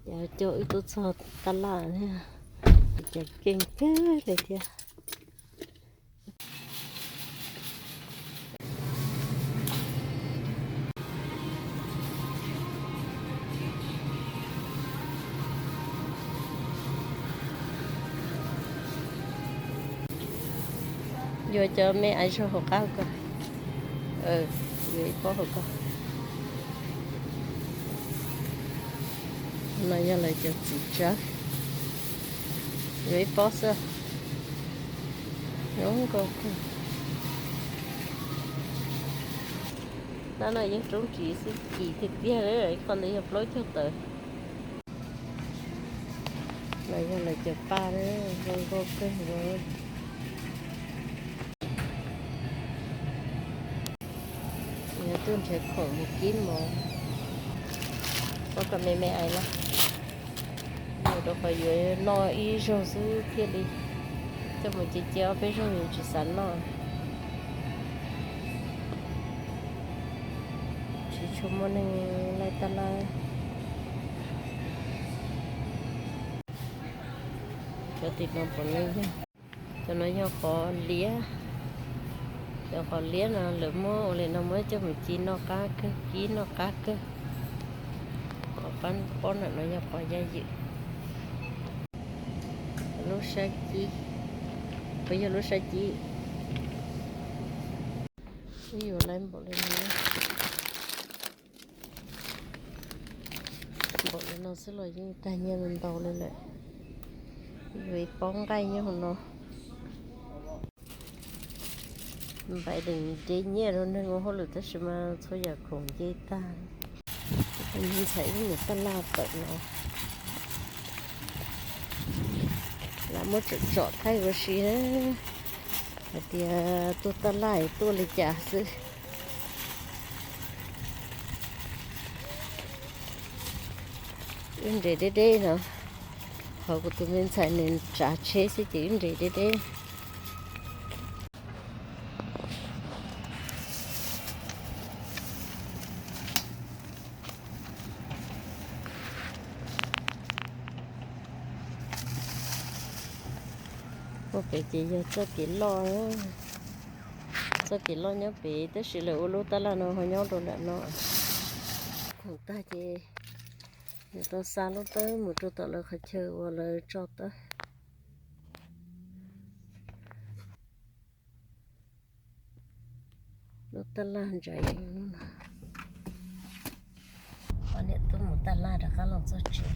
Ces coj wb tuaj txog tab laj thiab, ces keej kawg li thiab. Yuav cov me aiv zaug hauv qab ko, yuav ib pob hauv ko. No yog lawv cov txiv tsawb, yuav ib pob xwb. Zoo nkauj kawg. Tab no yeej roob ris xwb, kim tiag tiag li, qhov ntawd yog plaub caug tawm. No yog lawv cov paj, zoo nkauj kawg nkaus. Yog tuaj nrhiav khoom mus kib mov, pab kom me me aiv na, rau qhov yuav noj ib zaug xwb thiaj li, coj mus cia cia ob peb zaug yeej tsis xav noj. Tsis tshua muaj neeg laij tab laj. Cov tim no puav leej yog, cov no yog qos liab. Cov qos liab no lawv muab ua li no muab coj mus ci noj qab kawg, kib noj qab kawg. Qos pab pob ntawm no yog qos yaj ywm. Lub sab cib, puas yog lub sab cib? Ib yuav lawv npaum li no, npaum li no xwb los yeej tag nyiaj ntau li lawm. Yuav ib pob nqaij nyob hauv no. Npaiv dees nce nyiaj rau neeg ua hauj lwm tab sis mas txhua yam khoom nce tag. Me ntxhais wb mus taj laj tawm no, lam muab tsom tsom thaij ua si na, hais tias tuaj taj laj tuaj li cas xwb. Wb nres deb deb no, qhov kuv tus me ntxhais nws tsav tsheb xwb ces wb nres deb deb. Ua pem ces yog txoj kev loj, txoj kev loj nyob pem tab sis lawv ua lub taj laj no ho nyob rau nram no. Khoom tag ces nws tau xa lub tawb mus rau tom lawv qhov chaw uas lawv tso tawb. Lub taj laj ntsa yees lub no. Ob niam tub mus taj laj rov qab los txog tsev.